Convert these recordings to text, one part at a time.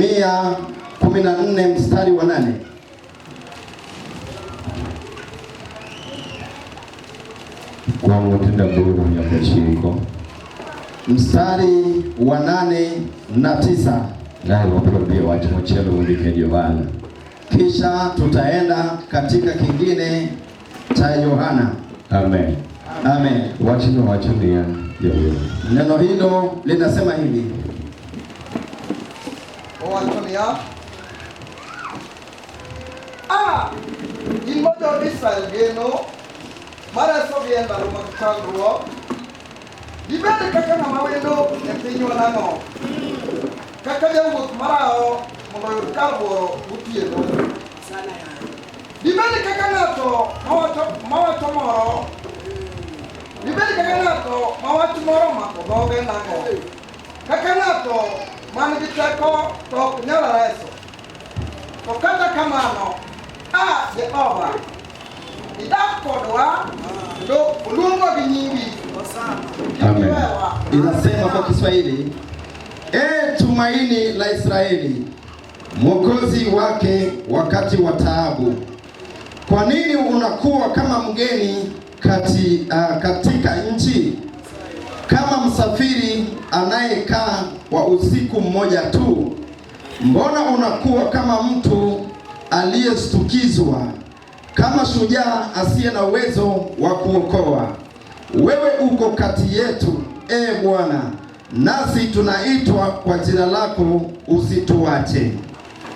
Yeremia 14 mstari wa 8. Kuom matindo aboro nyaka ochiko. Mstari wa 8 na 9. Naye wabiro dhi e wach machielo mondik e Johana. Kisha tutaenda katika kingine cha Yohana. Amen. Amen. Wachno wacho niya, jowete. Neno hilo linasema hivi: Owacho niya, "A, in ma dhood Israel geno, ma resogi e ndalo mag chandruok, dibed kaka ng'ama wendo e pinywa nang'o? Kaka jawuoth marawo mondo oyud kar buoro gotieno. Dibed kaka ng'ato mawacho moro, dibed kaka ng'ato ma wach moro omako dhoge nang'o? Kaka ng'ato man gi teko to ok nyal reso. To kata kamano, a Jehova, idak kodwa kendo oluongwa gi nyingi. Kik Amen. iwewa. Inasema kwa Kiswahili, e tumaini la Israeli, mwokozi wake wakati wa taabu. Kwa nini unakuwa kama mgeni katika nchi, kama msafiri anayekaa kwa usiku mmoja tu? Mbona unakuwa kama mtu aliyestukizwa, kama shujaa asiye na uwezo wa kuokoa? Wewe uko kati yetu, e Bwana, nasi tunaitwa kwa jina lako, usituache.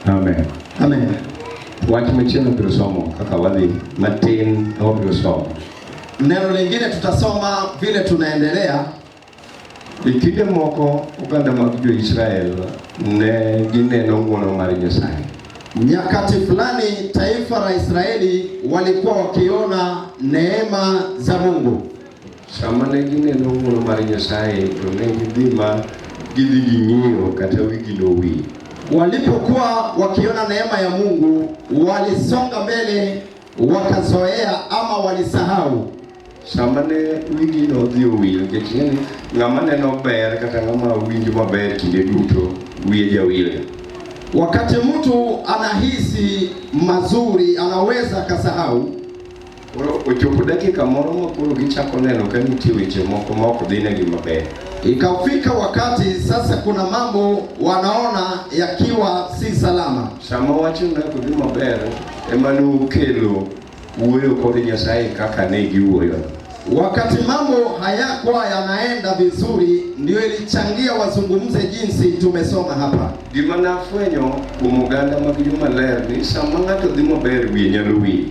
Amen. Amen. Wach machielo biro somo kaka wadhi matin wabiro somo. Neno lingine tutasoma vile tunaendelea. E kinde moko oganda mag jo-Israel ne gineno ng'wono mar Nyasaye. Nyakati fulani taifa la Israeli walikuwa wakiona neema za Mungu. Sama ne gineno ng'wono mar Nyasaye to ne gidhi ma gidhi ging'iyo kata wigi nowil. Walipokuwa wakiona neema ya Mungu, walisonga mbele, wakazoea ama walisahau. Sama ne wigi nodhi owil nikech ing'e ni ng'ama neno ber kata ng'ama winjo maber kinde duto wiye jawil. Wakati mtu anahisi mazuri, anaweza akasahau. Koro ochopo dakika moro ma koro gichako neno ka nitie weche moko ma ok dhinegi maber. Ikafika wakati sasa kuna mambo wanaona yakiwa si salama. Sama wachno ne ok dhi maber ema nokelo wuoyo kod Nyasaye kaka ne giwuoyo. Wakati mambo hayakuwa yanaenda vizuri, ndio ilichangia wazungumze jinsi tumesoma hapa. Gima nafwenyo kuom oganda mag joma ler ni sama ng'ato dhi maber wiye nyalo wil.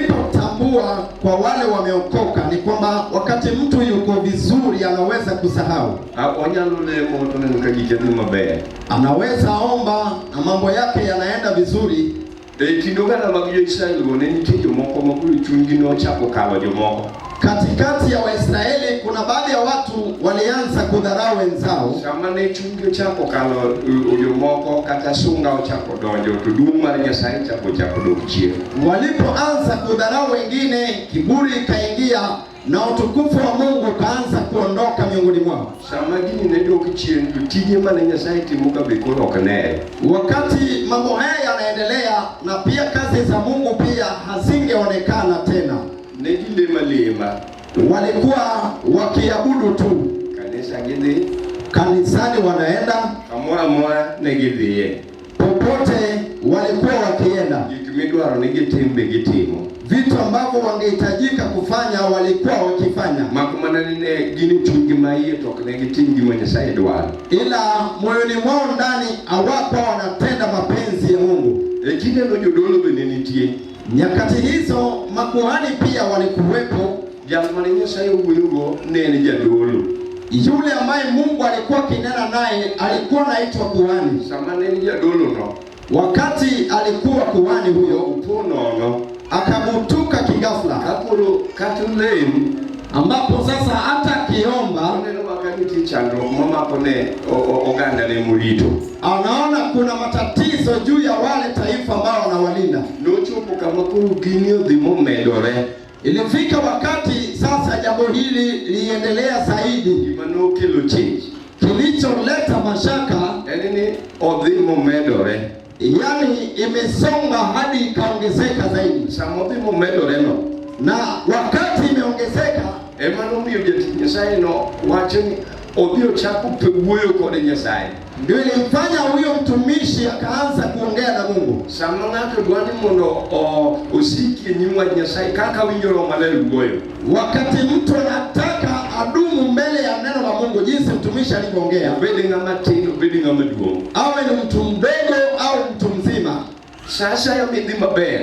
Nilipotambua kwa wale wameokoka ni kwamba wakati mtu yuko vizuri anaweza kusahau, Ah, onyalo lemo to neno ka gike dhi maber. anaweza omba na mambo yake yanaenda vizuri. E kind oganda mag jo-Israel go ne nitie jomoko ma koro chunygi nochako kawo jomoko. Katikati ya Waisraeli kuna baadhi ya watu walianza kudharau wenzao. Sama ne chunygi ochako kalo jomoko kata sunga ochako donjo to duong' mar Nyasaye chako dok chien. Walipoanza kudharau wengine, kiburi ikaingia na utukufu wa Mungu ukaanza kuondoka miongoni mwao. Sama gini ne dok chien to tije mane Nyasaye timo ka be koro ok nere. Wakati mambo haya yanaendelea, na pia kazi za Mungu pia hazingeonekana tena. Ne gilemo alema. Walikuwa wakiabudu tu, Kanisa gidhi, kanisani wanaenda, kamoro amora ne gidhiye. popote walikuwa wakienda. Gik midwaro ni gitim be gitimo. Vitu ambavyo wangehitajika kufanya walikuwa wakifanya, Mak mana ni ne gin e chunygi ma iye to ok ne gitim gima Nyasaye dwaro. Ila moyoni mwao ndani hawakuwa wanatenda mapenzi ya Mungu. E kindeno jodolo be ne nitie. Nyakati hizo makuhani pia walikuwepo. Jal mane Nyasaye owuoyogo ne en jadolo. Yule ambaye Mungu alikuwa akinena naye alikuwa anaitwa kuhani. Sama ne en jadolo no, Wakati alikuwa kuhani huyo, opo nono akagutuka kighafla, ka koro kata olem ambapo sasa hata akiomba oneno maka nitie chandruok mamako ne oganda ne morito. Anaona kuna matatizo juu ya wale taifa ambao wanawalinda. Nochopo kama koro gini odhi momedore. Ilifika wakati sasa jambo hili liendelea zaidi. Gima nokelo chich. Kilicholeta mashaka en ni odhi momedore. Yani imesonga hadi ikaongezeka zaidi. Sama odhi momedore no, Na wakati imeongezeka, ema nomiyo jatich Nyasaye no wacho ni odhi ochako wuoyo kod Nyasaye. Ndio ilimfanya huyo mtumishi akaanza kuongea na Mungu. Sama ng'ato dwa ni mondo osiki e nyim wach Nyasaye kaka winjo Roho Maler wuoyo. Wakati mtu anataka adumu mbele ya neno la Mungu jinsi mtumishi alivyoongea, Obed ng'ama tin, obed ng'ama duong'. Awe ni mtu mdogo au mtu mzima, Sa asaya midhi maber,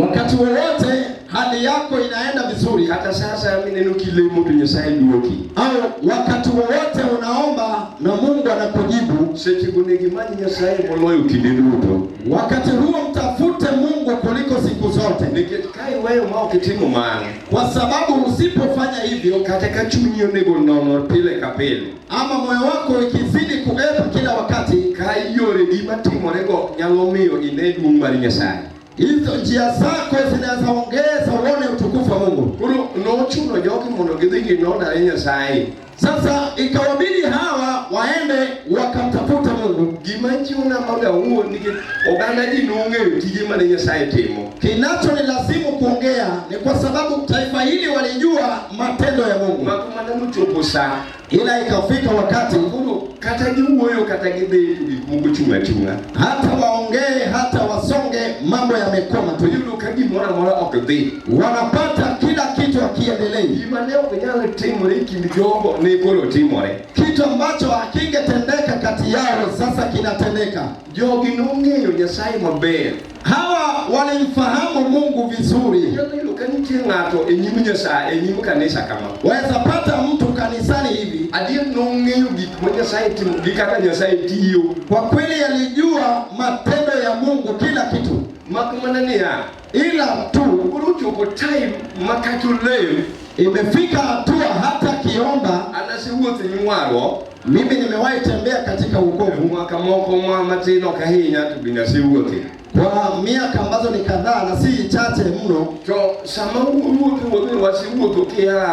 wakati wowote hali yako inaenda vizuri, kata sa asaya mineno kilemo to Nyasaye duoki. Au wakati wowote unaomba na Mungu anakujibu, Sechego onego imany Nyasaye moloyo kinde duto. Wakati huo mtafute Mungu kuliko siku zote. Nikech ka iweyo ma ok itimo mano, kwa sababu usipofanya hivyo, kata ka chunyi onego nono pile ka pile, ama moyo wako ikizidi kuepa kila wakati, ka yoregi matimorego nyalo miyo ine duong' mar Nyasaye. Hizo njia zako zinaweza ongeza uone utukufu wa Mungu. Koro nochuno jogi mondo gidhi ginonare Nyasaye. Sasa ikawabidi hawa waende wakamtafuta Mungu. Gima jiwona mondo awuo nikech oganda ji nong'eyo tije mane Nyasaye timo. Kinachonilazimu kuongea ni kwa sababu taifa hili walijua matendo ya Mungu. Mak mana nochopo sa, ila ikafika wakati koro kata giwuoyo kata gidhi to gik moko chung' achung'a. Hata waongee hata wasonge, mambo yamekoma tu. To iyudo ka gimoro amora ok dhi. Wanapata kila kitu hakiendelei. Gima ne ok nyal timore e kind jogo ne koro timore. Kitu ambacho hakingetendeka kati yao sasa kinatendeka. Jogi nong'eyo Nyasaye maber. Hawa walimfahamu Mungu vizuri. Inyalo yudo ka nitie ng'ato e nyim Nyasaye, e nyim kanisa kama. Waweza pata mtu kanisani hivi. Adier nong'eyo gik ma Nyasaye timo gi kaka Nyasaye tiyo. Kwa kweli alijua matendo ya Mungu kila kitu. Mak mana niya, ila tu koro ochopo time ma kata olem, imefika hatua hata kiomba. An asewuotho e nyim warruok. Mimi nimewahi tembea katika wokovu. Mwaka moko ma matin ok ahinya to bende asewuothe. Kwa miaka ambazo ni kadhaa na si chache mno. To sama wuotho wuotho wasewuotho kia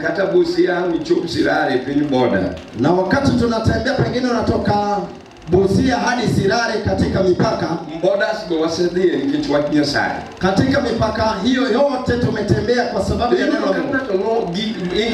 kata Busia michop Sirare piny boda. Na wakati tunatembea pengine unatoka Busia hadi Sirare katika mipaka. Borders go wasedhiye nikech wach Nyasaye. Katika mipaka hiyo yote tumetembea kwa sababu ya neno la Mungu.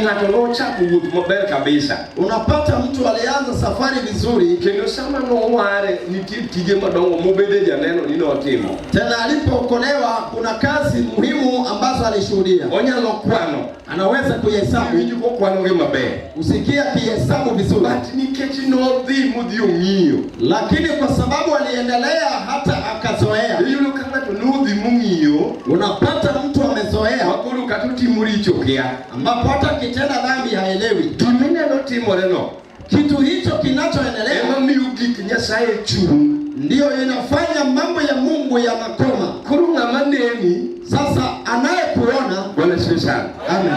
Ng'ato nochako wuoth maber kabisa. Unapata mtu alianza safari vizuri. Kendo sama noware nitie tije madongo mobede janeno ni notimo. Tena alipookolewa kuna kazi muhimu ambazo alishuhudia. Onyalo kwano. Anaweza kuhesabu. Iwinjo kokwano gi maber. Usikia kihesabu vizuri. But nikech nodhi modhi ong'iyo. Lakini kwa sababu aliendelea hata akazoea. Iyudo ka ng'ato nodhi mong'iyo. Unapata mtu amezoea. Makoro kata otimo richo kia. Ambapo hata akitenda dhambi haelewi. Gimineno timore no. Kitu hicho kinachoendelea ema miyo gik Nyasaye chung'. Ndiyo inafanya mambo ya Mungu yanakoma. Koro ng'ama neni, sasa anayekuona, Bwana asifiwe sana. Amen.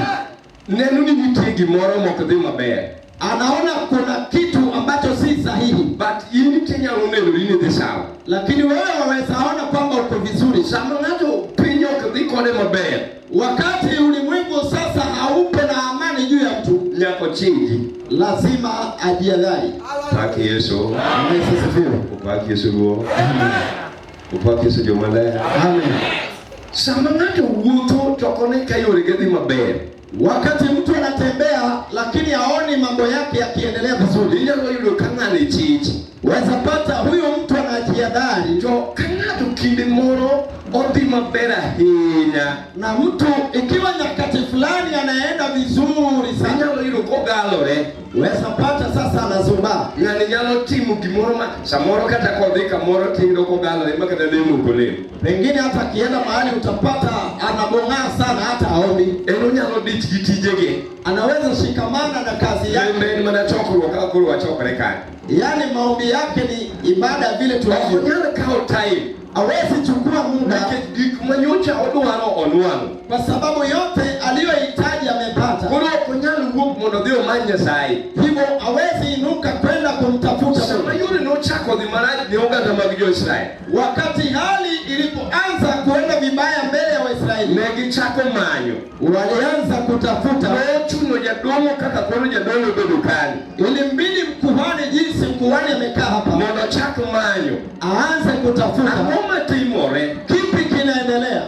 Neno ni nitie gimoro mok dhi maber. Anaona kuna kitu ambacho si sahihi. But in nitie nyalo neno ni dhi sawa. Lakini wewe waweza ona kwamba uko vizuri. Sama ng'ato piny ok dhi kode maber. Wakati ulimwengu sasa haupo na amani juu ya mtu, nyaka ochingi. Lazima ajiadhari. Pak Yesu. Amen. Asifiwe. Opak Yesu ruo. Opak Yesu jomaler. Amen. Sama ng'ato wuotho to ok one ka yorege dhi maber. Wakati mtu anatembea lakini haoni mambo yake yakiendelea vizuri, Inyalo yudo ka ng'ani chich. Waweza pata huyo mtu anajiadhari. To ka ng'ato kinde moro odhi maber ahinya, na mtu ikiwa nyakati fulani anaenda vizuri sana, inyalo yudo kogalore. Waweza pata sasa anazubaa. Ng'ani nyalo timo gimoro ma samoro kata kodhi kamoro tiyudo kogalore ma kata lemo ok olem. Pengine hata akienda mahali utapata anabong'aa sana hata haombi. En onyalo dich gi tijege. Anaweza shikamana na kazi yake. Lembe en mana chokruok kaka koro wachokore kanyo. Yaani maombi yake ni ibada vile tulivyo. Ok onyal kawo time. Hawezi chukua muda. Nikech gik manyocha odwaro onwang'o. Kwa sababu yote aliyohitaji amepata. Koro ok onyal wuok mondo odhi omany Nyasaye. Hivyo hawezi inuka kwenda kumtafuta Sama Mungu. yore nochako dhi marach ne oganda mag jo-Israel. Wakati hali ilipoanza kuenda vibaya mbele ya Waisraeli, Israeli ne gichako manyo. Walianza kutafuta. Nochuno jadolo kaka koro jadolo obedo kani. Ilimbidi mkuhani jinsi mkuhani amekaa hapa Mondo ochak manyo. Aanze kutafuta. Ang'o matimore? Kipi kinaendelea.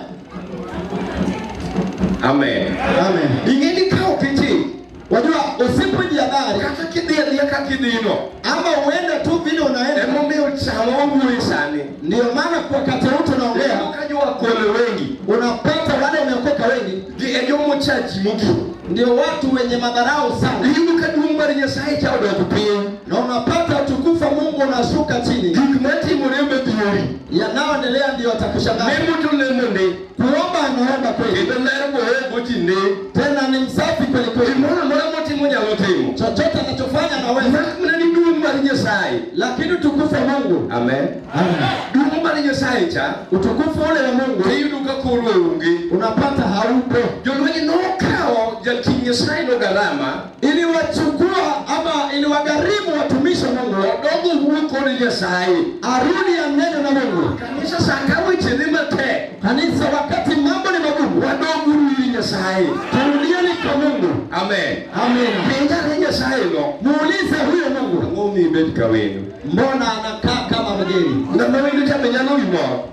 Amen. Amen. Ing'e ni ka ok ichik, Wajua, usipojihadhari kata kidhi adhiya kaka idhino, ama uende tu vile unaenda, emomiyo sama wawuoyo sani, ndio maana kwa wakati huu tunaongea, iyudo ka jowakole wengi unapata wale wameokoka wengi gi e jomocha ji mogik. Ndio watu wenye madharau sana, Iyudo ka duong' mar Nyasaye cha odok piny. Na unapata utukufu wa Mungu unashuka chini. Gik matimore medhieri. Yanayoendelea ndio watakushangaza. Lemo to lemo ndi. Kuomba anaomba kweli, Kendo ler boego ji ndi. Tena ni msafi kweli kweli. Gimoro amora motimo nyalo timo. Chochote anachofanya anaweza, Mak mana ni duong' mar Nyasaye. Lakini utukufu wa Mungu. Amen. Amen. Duong' mar Nyasaye cha Utukufu ule wa Mungu iyudo ka koro onge. Unapata haupo. Jolweny nokawo jatich Nyasaye no garama. Iliwachukua ama iliwagharimu watumishi wa Mungu. Odogo wuo kod Nyasaye. Arudi anene na Mungu. Kanisa sa ka weche dhi matek. Kanisa, wakati mambo ni magumu, Wadoguru ir Nyasaye. Turudieni kwa Mungu. Amen. Amen. Penjane Nyasaye no. Muulize huyo Mungu. Ang'o miyo ibet ka wendo? Mbona anakaa kama mgeni? Ng'ama wendo cha be nyalo gimoro.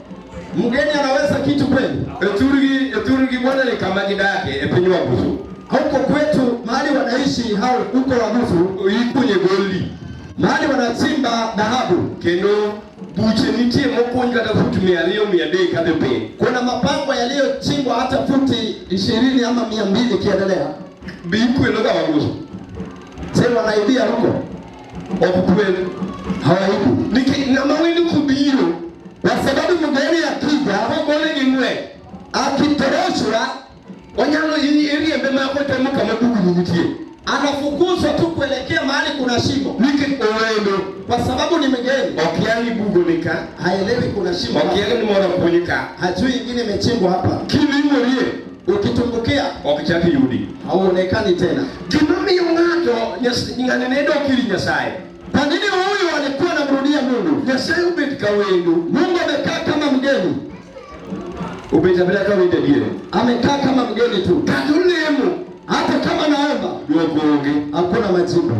Mgeni anaweza kitu kweli? E thurgi bwana ni kama gidake e piny Wagusu. Huko kwetu mahali wanaishi hao huko Wagusu, Ikunye goldi. Mahali wanachimba dhahabu. Kendo buche nitie mokuny kata fut 200 300 kadhi piny. Kuna mapango yaliyochimbwa hata futi 20 ama 200 ikiendelea. Be ikwelo ga Wagusu? Je, wanaibia huko? Ok kwel. Hawaibi. Nikech ng'ama wendo kobiro, kwa sababu mgeni akija, kogole gi ng'wech, akitoroshwa, onyalo iriembe ma kotemo kama bugni nitie. Anafukuzwa tu kuelekea mahali kuna shimo. Nikech owendo. Kwa sababu ni mgeni. Okia ni bugo ni ka. Haelewi kuna shimo. Okia ni moro kuny ka. Hajui ingine imechimbwa hapa. Kilimorie. Ukitumbukia ok chak yudi. Hauonekani tena. Gima miyo ng'ato ng'ani ne dok ir Nyasaye. Kwa nini huyu alikuwa anamrudia Mungu? Nyasaye obet ka wendo. Mungu amekaa kama mgeni. Obet abeda ka wendo adier. Amekaa kama mgeni tu. Kata olemo. Hata kama naomba, Dwoko onge. Hakuna majibu.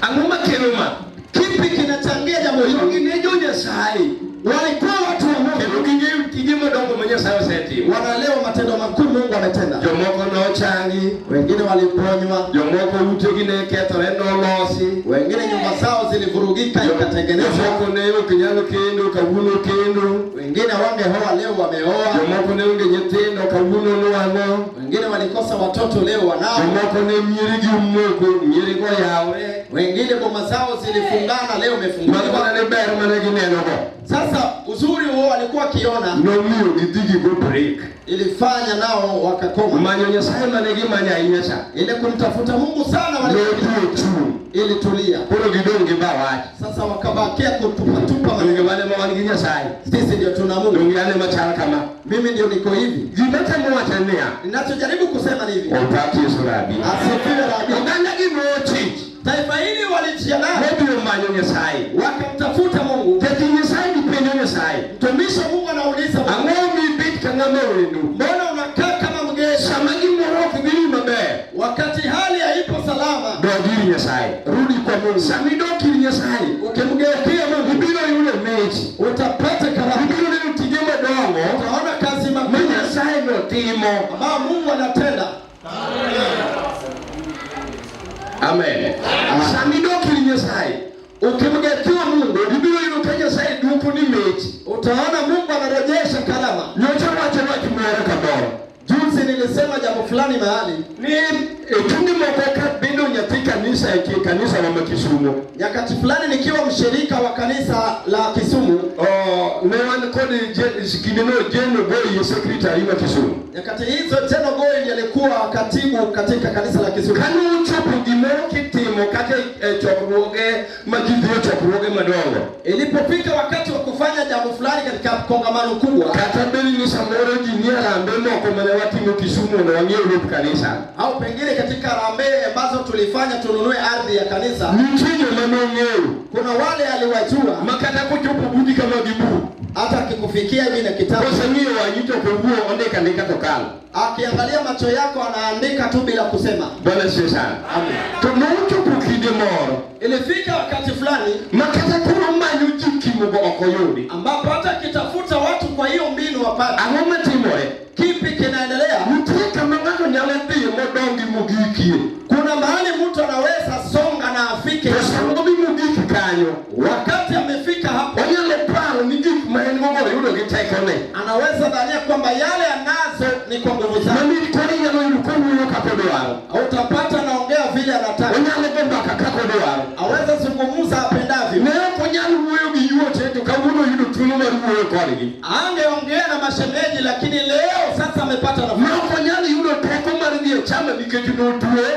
Ang'o makelo ma? Kipi kinachangia jambo hili? Jogi ne jo Nyasaye. Walikuwa watu wa Mungu. Kendo ging'eyo tije madongo ma Nyasaye osetimo. Wanaelewa matendo makuu Mungu ametenda. Jomoko nochangi. Wengine waliponywa. Jomoko utegi ne kethore nolosi. Wengine nyumba zao zilivurugika ikatengenezwa. Jomoko ne ok nyal kendo kawuono kendo. Wengine wangeoa leo wameoa. Jomoko ne onge nyithindo kawuono nwang'o. Wengine walikosa watoto leo wanao. Jomoko ne mieregi omoko, mieregi oyawre. Wengine boma zao zilifungana leo imefunguliwa. Mago mana ne ber mane gineno go. Sasa uzuri huo walikuwa wakiona Nomiyo gidhi gigo break. Ilifanya nao wakakoma. Manyo Nyasaye mane gimanyo ahinya cha. Ile kumtafuta Mungu sana walikuwa Notuo chuny. Ilitulia. Koro gidong' gi bawach. Sasa wakabakia kutupatupa maneno. Donge wan ema wan gi Nyasaye. Sisi ndio tuna Mungu. Donge an ema chal kama. Mimi ndio niko hivi. Gima temo wacho en niya. Ninachojaribu kusema ni hivi. Opak Yesu Rabi. Asifiwe Rabi. Oganda gi nochich. Taifa hili walijiandaa. Nobiro manyo Nyasaye. Wakamtafuta Mungu. Jatich Nyasaye ni penjo Nyasaye. Mtumishi wa Mungu anauliza, Ang'o mibet ka ng'ama wendo? Mbona unakaa kama mgeni? Sama gimoro ok dhi maber. Wakati hali haipo salama. Dog ir Nyasaye. Rudi kwa Mungu. Sama idok ir Nyasaye, Ukimgeukia Mungu, ibiro yudo mich. Utapata karama. Ibiro neno tije madongo. Utaona kazi Ma makubwa Nyasaye notimo. ambayo Mungu anatenda. Amen. Sama idok ir Nyasaye, Ukimgeukia Mungu, ibiro yudo ka Nyasaye duoko ni mich. Utaona Mungu anarejesha karama. Nyocha wacho wach moro kamoro. Juzi nilisema jambo fulani mahali. Ni e kinde moko ka bedo nyathi kanisa e kanisa ma Kisumu. Nyakati fulani nikiwa mshirika wa kanisa la Kisumu. Oh, ne wan kod kinde no Jane Ogoi secretary ma Kisumu. Nyakati hizo Jane Ogoi ndiye alikuwa katibu katika kanisa la Kisumu. Kane ochopo gimoro kitimo kata e chokruoge ma ji dhi e chokruoge madongo. Ilipofika wakati wa kufanya jambo fulani katika kongamano kubwa, Kata bed ni samoro ji nie harambee moko mane watimo Kisumu mondo wang'iew lop kanisa. Au pengine katika harambee ambazo tulifanya tununue ardhi ya kanisa. Nitie joma nong'eyo. Kuna wale aliwajua. Ma kata kochopo buti kama gibu. Hata akikufikia hivi na kitabu, Koseng'iyo wang'i to ok owuo, ondiko andika to kalo. Akiangalia macho yako anaandika tu bila kusema. Bwana asifiwe sana. Amen. To nochopo kinde moro Ilifika wakati fulani ma kata koro manyo ji kimogo ok oyudi. Ambapo hata akitafuta watu kwa hiyo mbinu wapate. Ang'o matimore? Kipi kinaendelea? Nitie kama ng'ato nyalo dhiye modongi mogikie. Kuna mahali mtu anaweza songa na afike. To sama odhi mogik kanyo, Wakati amefika hapo, onyalo paro ni gik ma en go oyudo gi tekone. Anaweza dhania kwamba yale anazo ni kwa nguvu zake. Mamiri koro inyalo yudo kowuoyo kaka odwaro. Utapata anaongea vile anataka. Onyalo go mbaka kaka odwaro. Aweza zungumza apendavyo. Ne ok onyal wuoyo gi yuoche to kawuono oyudo thuolo mar wuoyo kodgi. Angeongea na mashemeji, lakini leo sasa amepata nafasi. Ne ok onyal yudo teko mar dhi e chama nikech notue.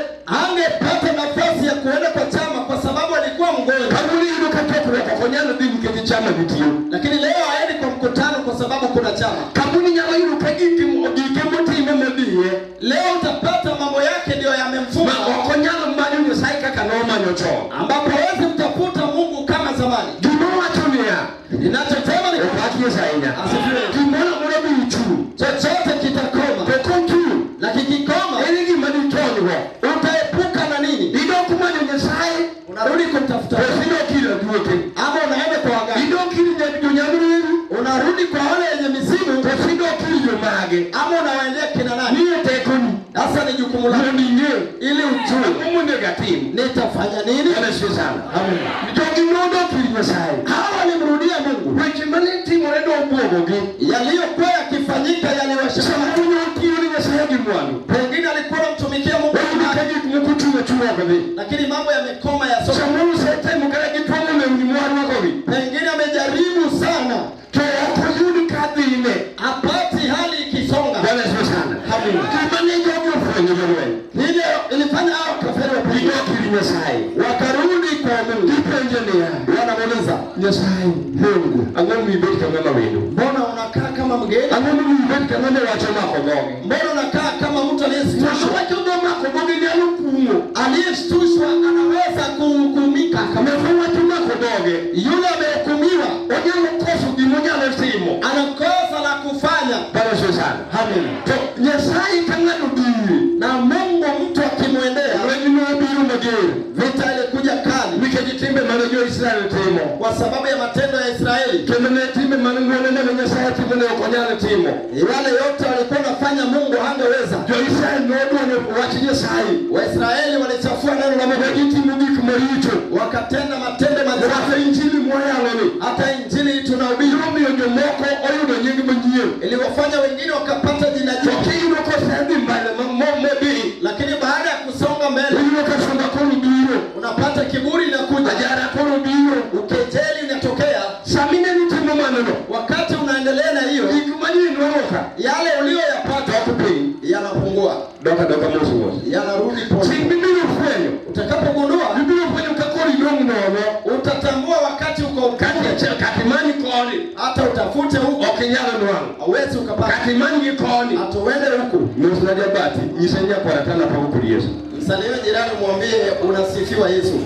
Angepata nafasi ya kuenda kwa chama kwa sababu alikuwa mgonjwa. Kawuono iyudo ka chokruok ok onyal dhi nikech chama nitie. Lakini leo haendi kwa mkutano kwa sababu kuna chama. Kawuono inyalo yudo ka gike motimo modhiye. Leo utapata mambo yake ndio yamemfunga. Ma ok onyal manyo Nyasaye kaka nomanyo chon. Ambapo hawezi mtafuta Mungu kama zamani. Gima owacho niya, Ninachosema ni opak Yesu ahinya. Asifiwe. Gimoro amora biro chung'. Chochote kitakoma. To kochung', Na kikikoma, ere gima ditonygo? Utaepuka na nini? Idok manyo Nyasaye, Unarudi kumtafuta. to idok ir ajuoke. Ama unaenda kwa waganga. Idok ir jonyamreri, Unarudi kwa wale wenye mizimu, to idok ir jomage. Ama unawaendea kina nani? Nie tekoni. Sasa ni jukumu lako. Mondo ing'e. Ili ujue. Ang'o monego atim? Nitafanya nini? Bwana asifiwe sana. Amen. Jogi nodok ir Nyasaye. Hawa walimrudia Mungu. Weche mane timore nobuogogi. Yaliyokuwa yakifanyika yaliwashangaza. Samoro notiyo ni Nyasaye gi mwandu. Pengine alikuwa anamtumikia Mungu. Oyudo ka gik moko chung' achung'a ok dhi. Lakini mambo yamekoma ya soka. Samoro osetemo kata gi tuong'o lewni mwarwakogi. Pengine amejaribu sana. To ok oyud ka dhine. Hapati hali ikisonga. Bwana asifiwe sana. Amen. Gima ne jogi ofwenyo jolweny. Ile ilifanya hao kafiri wapige. Gidok ir Nyasaye. Wakarudi kwa Mungu. Gipenje niya, Wanamuuliza, Nyasaye, Mungu, ang'o momiyo ibet ka ng'ama wendo? Mbona unakaa kama mgeni? Ang'o momiyo ibet ka ng'ama wacho mako dhoge? Mbona unakaa kama mtu aliyeshtushwa? Ng'ama wacho dho mako dhoge nyalo kumo. Aliyeshtushwa anaweza kuhukumika. Ng'ama wacho mako dhoge, Yule amehukumiwa, onyalo koso gima onyalo timo. Ana kosa la kufanya. Bwana asifiwe sana. Amen. To Nyasaye ka ng'ato dhiye, Na Mungu mtu akimwendea, lweny nobiro mager. Vita ilikuja kali. Nikech timbe mane jo-Israel timo. Kwa sababu ya matendo ya Israeli. Kendo ne timbe mane ng'wono mane Nyasaye timo ne ok onyal timo. Yale yote walikuwa wanafanya Mungu hangeweza. Jo-Israel nodwanyo wach Nyasaye. Waisraeli walichafua neno la Mungu. Ne gitimo gik maricho. Wakatenda matendo machafu. Kata injili mwayaloni. Hata injili tunahubiri. Nomiyo jomoko oyudo nying manyien. Iliwafanya wengine wakapata jina To jipya. kiyudo kosedhi mbele modhi. Lakini baada ya kusonga mbele, Iyudo ka sunga koro biro. Unapata kiburi inakuja. Ajara koro biro. Ukejeli inatokea. Sama ineno timo manono. Wakati unaendelea na hiyo, Gik manyien nwang'o ka. Yale uliyoyapata Dok piny. yanapungua. Dok adoka mos mos. Yanarudi pole. Chieng' mibiro fwenyo. Utakapogundua, Ibiro fwenyo ka koro idong' nono. Utatambua wakati uko Kata kata imany koni. Hata utafute huko. Ok inyal nwang'o. Hauwezi ukapata. Kata imany gi koni. Hata uende huku. Mosna jabati, nyise nyakwara tana pako kod Yesu. Msalimie jirani mwambie unasifiwa Yesu.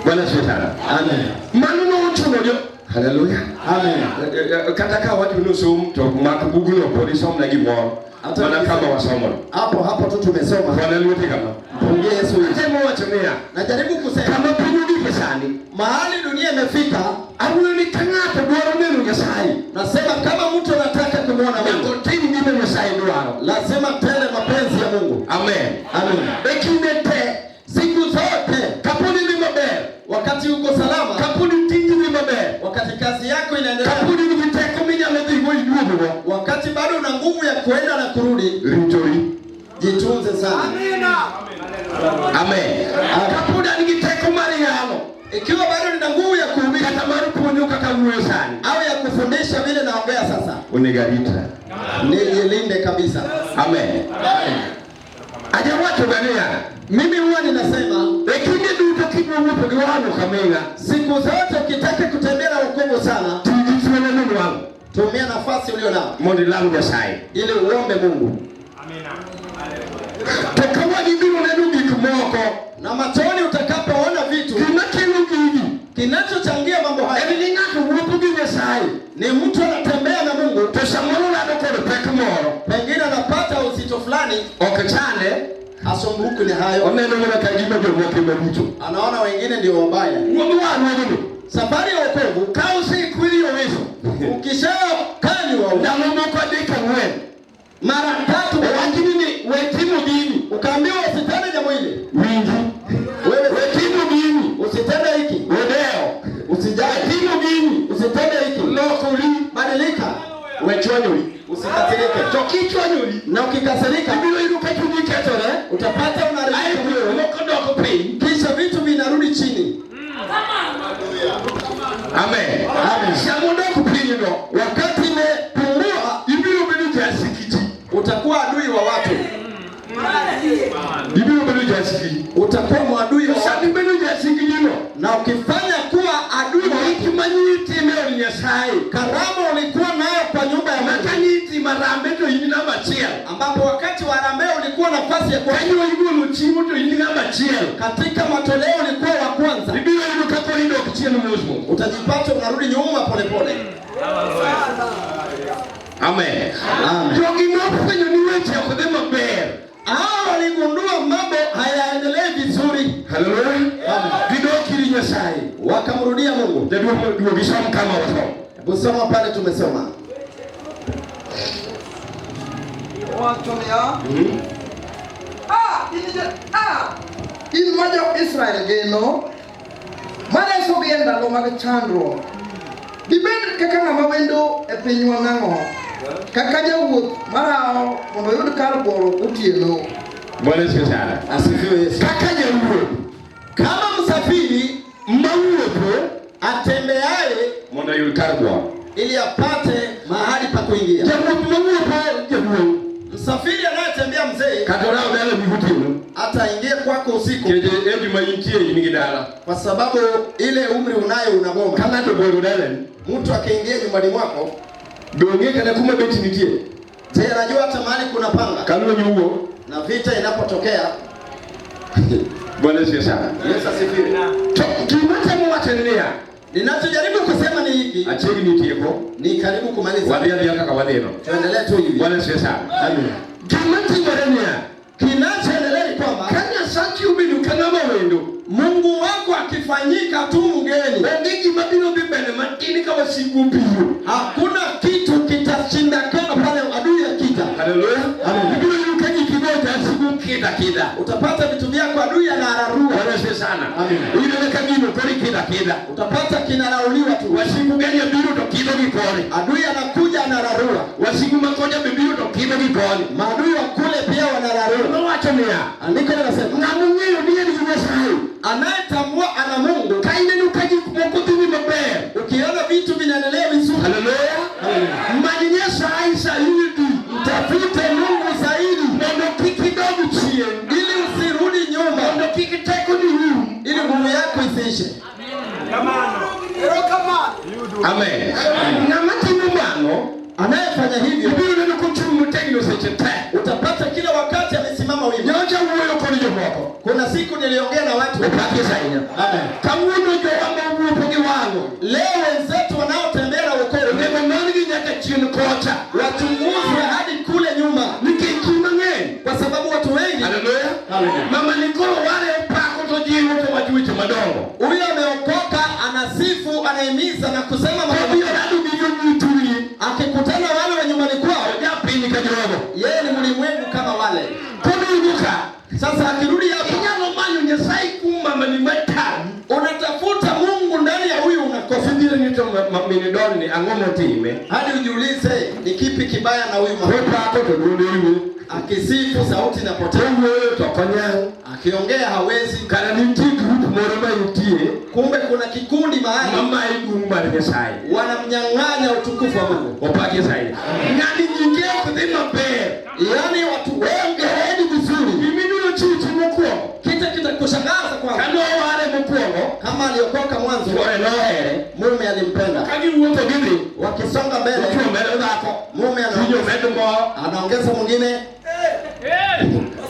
Bwana asifiwe sana. Amen. Mano nochuno jo Haleluya. Amen. Kata ka wacho ni osom to mak bugno pod isomna gimoro. Hata Mana kama wasomono. Hapo hapo tu tumesoma. Bwana lwete kama. Mpungie Yesu. Atemo wacho niya. Najaribu kusema kama piny ogik sani, mahali dunia imefika, awuoyo ni ka ng'ato dwaro neno Nyasaye. Nasema kama mtu anataka kumwona Mungu, Nyaka otim gima Nyasaye dwaro. Lazima tende mapenzi ya Mungu. Amen. Amen. E kinde te, siku zote, kaponi dhi maber, wakati uko salama, kaponi tiji dhi maber, wakati kazi yako inaendelea, kaponi in gi teko minyalo dhigo iduogogo, wakati bado una nguvu ya kuenda na kurudi, ritori. Jitunze sana. Amina. Amen. Kapod an gi teko mar yalo, ikiwa bado nina nguvu ya kuhubiri kata mar puonjo kaka wuoyo sani, au ya kufundisha vile naongea sasa, onego aritra. Nijilinde kabisa. Amen. Ajawacho ga niya, mimi huwa ninasema e kinde duto kidwa wuotho gi wang'o kaming'a, siku zote ukitaka kutembea na wokovu sana, ti gi thuolo minwang'o, tumia nafasi ulio nayo mondo ilam Nyasaye ili uombe Mungu. To ka wang'i biro neno gik moko, na machoni utakapoona vitu, gima kelo gigi, kinachochangia mambo haya en ni ng'ato wuotho gi Ni mtu anatembea na Mungu, to samoro rado kod pek moro, pengine anapata uzito fulani, ok chande, asumbuki ni hayo, oneno mana ka gima jomoko ema richo. Anaona wengine ndio wabaya. Wuodh warruogni, Safari ya wokovu, ka osekweri oweso, ukishakanywa ndalo moko adek ang'wen, mara tatu, owachni ni we timo gini, ukaambiwa usitende jambo hili, winji, wewe we timo gini, usitende hiki, odewo, usijali, timo gini, usitende hiki, lokori, badilika, we chwanyori. Usikasirike. To kichwanyori, Na ukikasirika ibiro yudo ka chunyi kethore, utapata unaharibika aeto moyo, moko dok piny. Kisha vitu vinarudi chini. Amen. Amen. Sama odok piny no, Wakati imepungua, ibiro bedo jasik ji. Utakuwa adui wa watu, Ibiro bedo jasik ji. Utakuwa mwadui wa To sama watu, ibedo jasik ji no, na ukifanya kuwa adui wa watu, gik manyitime e od Nyasaye, karama ulikuwa nayo kwa nyumba ya Mungu, ma kanitimo harambee to in namba achiel, ambapo wakati wa harambee ulikuwa nafasi ya kwanza, kanyo igolo chiemo to in namba achiel, katika matoleo ulikuwa wa kwanza, ibiro yudo ka koro idok chien mos mos. Utajipata unarudi nyuma polepole. Amen. Amen. Jogi nofwenyo ni weche ok dhi maber. Hao waligundua mambo hayaendelei vizuri. Haleluya. Amen. Gidok ir Nyasaye. Wakamrudia Mungu. Jaduong' duogi som kama wasom. Hebu soma pale tumesoma. Owacho niya, "Ah, in ma jo-Israel geno, maresogi e ndalo mag chandruok. Dibed kaka ng'ama wendo e pinywa nang'o, kaka jawuoth marawo mondo oyud kar buoro gotieno." Bwana Yesu sana. Asifiwe Yesu. Kaka jawuoth Kama msafiri mawuotho atembeaye mondo oyud kar buoro. ili apate mahali pa kuingia. Jawuoth mawuotho jaduong', Msafiri anayetembea mzee kata orawo dala gi gotieno, ataingia kwako usiku, nikech age ma intie in gi dala. kwa sababu ile umri unayo unaboma. Ka ng'ato obworo dalani, Mtu akiingia nyumbani mwako, be ong'e kata kuma bet nitie. je, anajua hata mahali kuna panga? Ka lweny owuok, Na vita inapotokea. Bwana Yesu sana. Yesu asifiwe. To gima temo wacho ni niya, Ninachojaribu kusema ni hiki, achiegni tieko, ni karibu kumaliza. wadhi adhiya kaka wadhino. Tuendelee tu hivi. Bwana Yesu sana. Amen. Gima timore niya, Kinachoendelea ni kwamba ka Nyasachi obedo ka ng'ama wendo, Mungu wako akifanyika tu mgeni, onge gima biro dhi mbele matin ka wasigu obiro. Hakuna kitu kitashindakana pale adui akija. Haleluya. Amen. Ibiro yudo ka giki go jasigu kida kida. Utapata vitu vyako adui anararua. Bwana Yesu sana. Amen. Iyudo ka gino koro ikida kida. Utapata kinarauliwa tu. Wasigu gani biro to kidho gi koni. Adui anakuja anararua. Wasigu ma kocha be biro to kidho gi koni. Maadui wa kule pia wanararua. Nowacho niya, Andiko linasema ng'ama ong'eyo ni en gi Nyasaye, anayetambua ana Mungu, ka ineno ka gik moko dhi maber, ukiona vitu vinaendelea vizuri, haleluya, many Nyasaye zaidi, mtafute Mungu zaidi, mondo kik idog chien, ili usirudi nyuma, mondo kik tekoni rum. ili nguvu yako isiishe. Amen. Ng'ama timo mano, Anayefanya hivyo ibiro neno kochung' motegno seche te. utapata kila wakati amesimama wima. Nyocha wuoyo kod jomoko. Kuna siku niliongea na watu. Opaki ahinya. Amen. Kawuono jowa mawuotho gi wang'o, Leo wenzetu wanaotembea na wokovu onego non-gi nyaka chien kocha, wachunguzwe hadi kule nyuma, nikech ji mang'eny. kwa sababu watu wengi. Haleluya. Haleluya. Mama ni koro ware opako to jiwo to wacho weche madongo. Huyo ameokoka, anasifu, anahimiza na kusema mambo. Obiro rado gi jonyituri, Akikutana wale wa nyumbani kwao, ojapiny ka jogo. yeye ni mlimwengu kama wale. Koduogo ka, Sasa akirudi hapo, inyalo manyo Nyasaye kuom mamani matami. unatafuta Mungu ndani ya huyu unakosa, Kosibiro ni to min Don ni ang'o motime? hadi ujiulize ni kipi kibaya na huyu mama. Kopako to duonde rumo, Akisifu sauti inapotea, kowuoyo to ok onyal. akiongea hawezi. Kara nitie grup moro ma nitie Kumbe kuna kikundi mahali mamaye duong' mar Nyasaye. wanamnyang'anya utukufu wa Mungu. Opaki Nyasaye. Ng'ani nyinge ok dhi maber. Yaani watu wengi hawaendi vizuri. Gimibiro chichi mokwongo, Kitu kitakushangaza kwamba kane oware mokwongo, kama aliokoka mwanzo, chwore nohere. mume alimpenda. Ka giwuotho gidhi, Wakisonga mbele, dichuo medo dhako, mume winyo medo moro. anaongeza mwingine.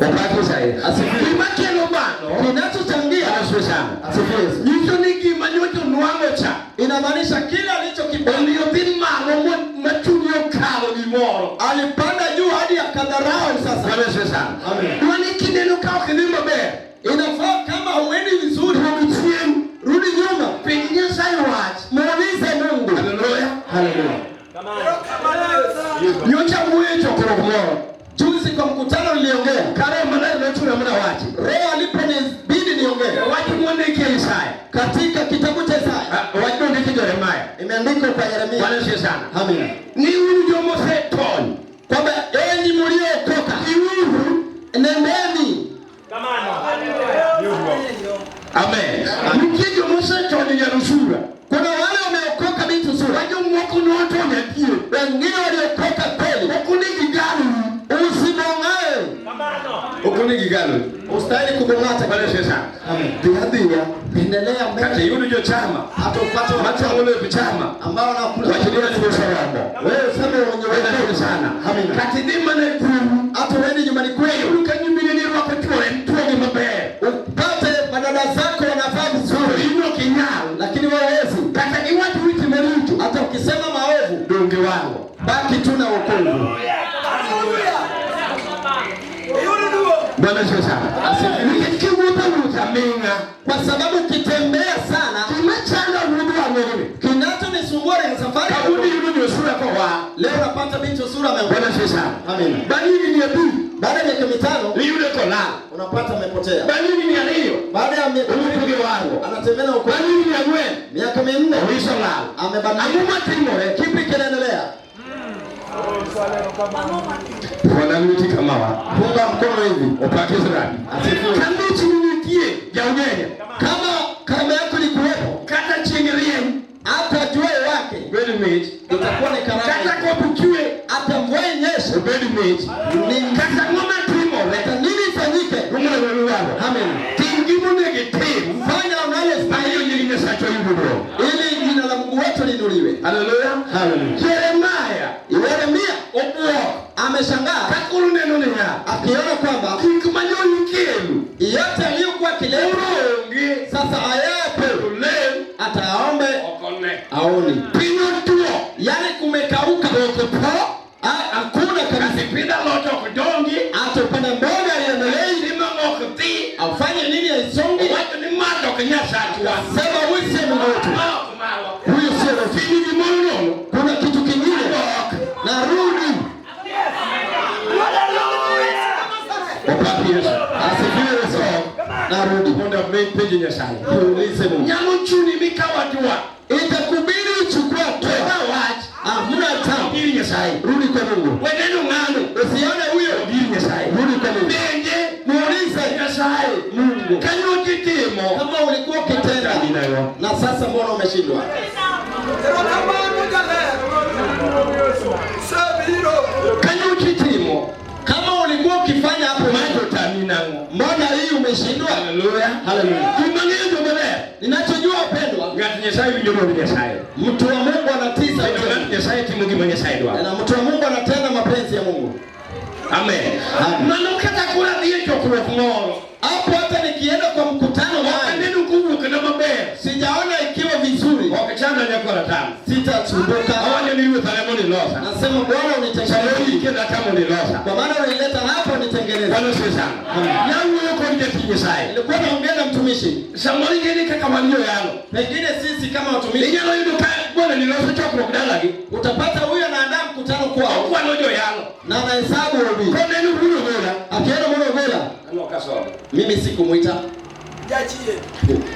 Opaki Nyasaye. Asifiwe. Gima kelo mano, Kinachochangia Asifiwe sana. asifiwe Yesu. Nyiso ni gima nyocha onwang'o cha Inamaanisha kile alichokipata omiyo dhi malo moro. Alipanda juu hadi akadharau sasa. Bwana asifiwe sana. Amen. Dwani kineno ka ok idhi maber. Inafaa kama huendi vizuri, Rudi chien. rudi nyuma, Penj Nyasaye wach. muulize Mungu. Haleluya. Haleluya. Nyocha wuoyo e chokruok moro. Juzi kwa mkutano niliongea, Ka Roho Maler nochuna mana wachi. Roho aliponibidi niongee Wach mondiki e Isaya. Katika kitabu cha Isaya, Ah, wach mondiki Jeremaya. Imeandikwa kwa Yeremia. Bwana asifiwe sana. Amina. Ni un jomosetony. Kwamba enyi mliookoka, Dhiuru. Nendeni. Amen. Nitie jomosetony nyarusura. Kuna wale wameokoka binti sura, Ma jomoko notony adier. Wengine waliokoka kweli. Ok onego igalri. Usibong'ae. Ok onego igalri. Ustahili kubong'ata. Bwana asifiwe sana. Amen. Dhi adhiya. Endelea Kata mbele. iyud jochama. Hata upate Machamo lep chama. ambao wanakula. Wach ni wach moseromo. Wewe useme wenye Bwana asifiwe sana. Amina. Kata idhi mana e kuru. Hata uende nyumbani kwenu. Iyudo ka nyimine rwako chuore chuogi maber. Upate madada zako wanavaa vizuri. In ok inyal. Lakini wewe huwezi. Kata giwach weche maricho. Hata ukisema maovu, Donge wang'o. Baki tu na wokovu. Bwana asifiwe sana. Asifiwe. Nikech kiwuotho wuoth aming'a. Kwa sababu ukitembea sana, Gima chando wuodh wang'oni. Kinachonisumbua ni safari. Kawuono iyudo Joshua kowa. Leo napata binti Sura ameokoka. Bwana asifiwe sana. Amina. Bang' higni 5. Baada ya miaka 5 iyudo kolal. Unapata amepotea. Bang' higni 2 Baada ya miaka owuotho gi wang'o. Anatembea na wokovu. Bang' higni 4 Miaka 4 owiso lal. Amebadilika. Ang'o matimore? Kipi kinaendelea? Bwana lweti kamawa. Punga mkono hivi. Opak Israel. Asifiwe. Ka mich nitie jaugenya. Kama karama yako ilikuwepo, Kata chieng' rieny. Hata jua wake. Obed mich. Itakuwa ni karama. Kata koth chwe. Hata mvua inyeshe. Obed mich. Ni Kata ang'o matimore. Hata nini ifanyike? Rumuna wewe waro. Amen. Tim gima onego itim. Fanya unalostahili. Mayo nying Nyasaye oyud duong'. Ili jina la Mungu wetu liinuliwe. Haleluya. Haleluya. Jeremaya Yeremia obwok. Ameshangaa. Ka koro neno niya. Akiona kwamba gik mane ikelo yote aliyokuwa akileta onge. Sasa hayapo. Olem. Ataombe. Ok one. Aoni. Piny otuo. Yaani kumekauka. Ok otho. Hakuna kabisa. Kata ipidho alot ok dongi. Hata upande mboga iendelee. Limo ok dhi. Afanye nini haisongi. Owacho ni ma to ok Nyasachwa. Sema huyu si Mungu wetu. Ma ok marwa. Huyu sio Mungu. Piny gimoro nono. Kuna kitu kingine. Ok. Narudi. Opak Yesu. Asifiwe Yesu. Narudi. Mondo amed penjo Nyasaye. Tuulize Mungu. Nyalo chuni mikaw hatua. Itakubidi uchukue hatua. Ka wach. Hamna tabu. Ir Nyasaye. Rudi kwa Mungu. We neno ng'ano. Usione huyo. Ir Nyasaye. Rudi kwa Mungu. Penje. Muulize Nyasaye. Mungu. Kanyo kitimo. Kama ulikuwa ukitenda. Na sasa mbona umeshindwa? Kanyo kitimo. Kama ulikuwa ukifanya hapo Macho tami nang'o. Mbona hii umeshindwa? Haleluya. Haleluya. Gima ng'eyo jomaler. Ninachojua wapendwa, Ng'at Nyasaye winjo dwond Nyasaye. Mtu wa Mungu anatii sauti. Kendo ng'at Nyasaye timo gima Nyasaye dwaro. Na mtu wa Mungu anatenda mapenzi ya Mungu. Amen. Amen. Mano kata koro adhi e chokruok moro. Hapo hata nikienda kwa mkutano Ok wangu, aneno kowuok na maber. Sijaona ikiwa vizuri. Ok chanda nyakora tamo. Sitasumbuka. Awacho ni Ruoth ane mondo ilosa. Nasema Bwana unitengeneze. Samoro ikela ka mondo ilosa. Kwa maana unileta hapo nitengeneze. Bwana asifiwe sana. Amen. Nawuoyo kod jatich Nyasaye. Nilikuwa naongea na mtumishi. Samoro ingeni kaka wan joyalo. Pengine sisi kama watumishi. Inyalo yudo ka bwana niloso chokruok dalagi. Utapata huyo anaandaa mkutano kwao. Okwano joyalo. Na anahesabu robi. Koneno wuod Ogola. Akiona wuod Ogola. An ok asomo. Mimi sikumuita. Jachie.